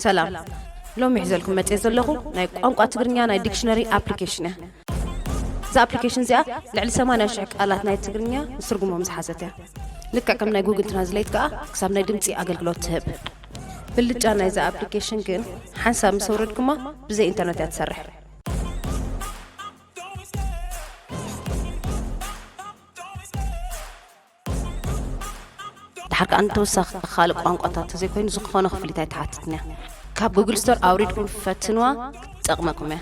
ሰላም። ሎሚ ሒዘልኩም መፅየ ዘለኹ ናይ ቋንቋ ትግርኛ ናይ ዲክሽነሪ ኣፕሊኬሽን እያ። እዛ ኣፕሊኬሽን እዚኣ ልዕሊ ሰማንያ ሽሕ ቃላት ናይ ትግርኛ ምስ ትርጉሞም ዝሓዘት እያ። ልክዕ ከም ናይ ጉግል ትራንስሌት ከኣ ክሳብ ናይ ድምፂ ኣገልግሎት ትህብ። ብልጫ ናይዛ ኣፕሊኬሽን ግን ሓንሳብ ምስ ኣውረድኩማ ብዘይ ኢንተርነት እያ ትሰርሕ። ድሓር ከኣ ንተወሳኺ ካልእ ቋንቋታት ተዘይኮይኑ ዝኾነ ክፍሊት ኣይትሓትትን እያ። ካብ ጉግል ስቶር ኣውሪድኩም ፈትንዋ፣ ክትጠቕመኩም እያ።